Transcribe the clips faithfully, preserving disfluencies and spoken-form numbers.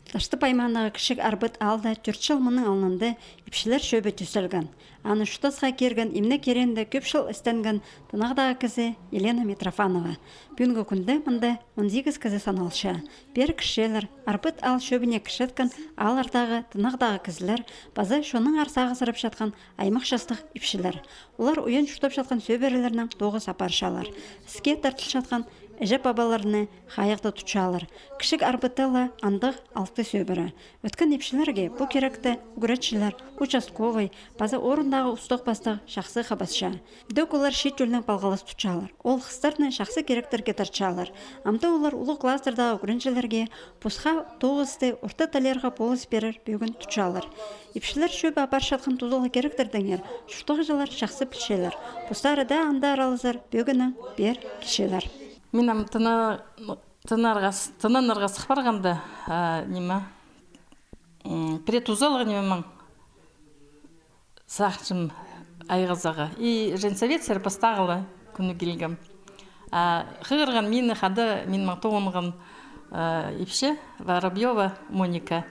Таштып аймағындағы Кічіг Арбыт аалда тӧрт чыл мының алнында ипчілер чӧбі тӧстелген. Аны чуртасха кирген имнег киреенде кӧп чыл істенген тынағдағы кізі Елена Митрофанова. Пӱӱнгі кӱнде мында он сигіс кізі саналча. Пеер кірчелер Арбыт аал чӧбіне кірчеткен ааллардағы, тынағдағы кізілер паза чоннаңар сағызырап чатхан аймах частығ ипчілер. Олар уян чуртап чатхан сӧбірелернең тоғыс апарчалар. Іске тартылчатхан іҷе-пабаларны хайығда тутчалар. Кічіг Арбытта ла андағ алты сӧбіре. Ӧткін ипчілерге пу киректі ӱгретчілер, участковай паза орындағы устағ-пастағ чахсы хабасча. Ідӧк олар чиит тӧлнең палғалыс тутчалар. Ол хыстарны чахсы киректерге тартчалар. Амды олар улуғ класстардағы ӱгренҷілерге пасха тоғысты орта талирға полыс пирер пӧгін тутчалар. Ипчілер чӧбі апарчатхан тузалығ киректердеңер чуртағҷылар чахсы пілчелер. Постары даа анда аралазар пӧгіннең пеер килчелер. Мин ам тына-, тынарға с-, тынанарға сых парғанда, а, ниме, м, пірее тузалығ ниме мин сағынчам айғазарға. И женсовет сер пастағылы кӱні килгем. А хығырған мині хада мин маң тоғынған, а, ипчі Воробьёва Моника.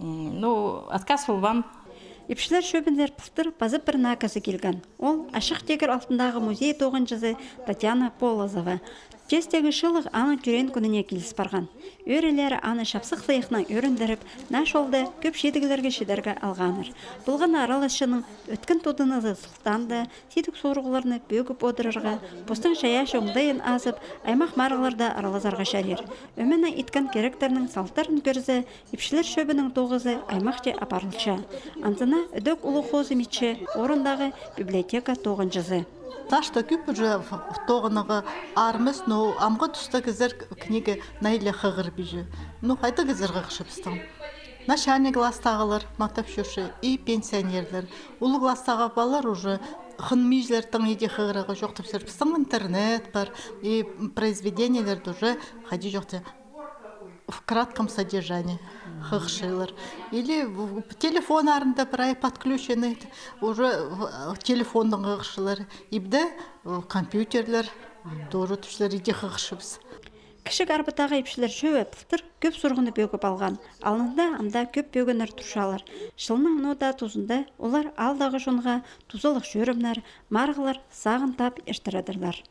М, ну, отказ полбаам. Ипчілер чӧбіндер пылтыр паза пір наа кізі килген. Ол Ачых Тигір алтындағы музей тоғынҷызы Татьяна Полозова. Тестегі чылығ аның тӧреен кӱніне киліс парған. Ӧӧрелері аны чапсых сыйыхнаң ӧріндіріп, наа чолда кӧп чидіглерге чидерге алғаннар. Полған араласчының ӧткін тудынызы Султанда сидік сурығларны пӧгіп одырарға, постың чайаачы оңдайын азып, аймах марығларда аралазарға чарир. Ӧменең иткен киректернің салтарын кӧрзе, ипчілер чӧбінің тоғызы аймахча апарылча. Анзына ідӧк улуғ хозым итче орындағы библиотека тоғынҷызы. Ташта кӧп уже тоғынарға армыс, но амғы туста кізілер книга найлы хығырбинча. Ну, хайдағ кізілер хығырча пістің? Начальный класстағылар маңнап чӧрче, и пенсионерлер. Улуғ класстағы палалар уже хынминчалар, тың иди хығырарға чоохтапчалар. Пістің интернет пар, и произведениелерде уже хайди чоохтапча в кратком содержании хығырчалар. Или в, в телефоннарында прай подключены, уже в, телефоннаң хығырчалар. Ибде, э, компьютерлер тоже тӱсчелер, иди хығырчабыс. Кічіг Арбыттағы ипчілер чӧбі пылтыр кӧп сурығны пӧгіп алған. Алнында анда кӧп пӧгіннер турчалар. Чылның ноо даа тузында олар аалдағы чонға тузалығ чӧрімнер, марығлар сағын тап иртіредірлер.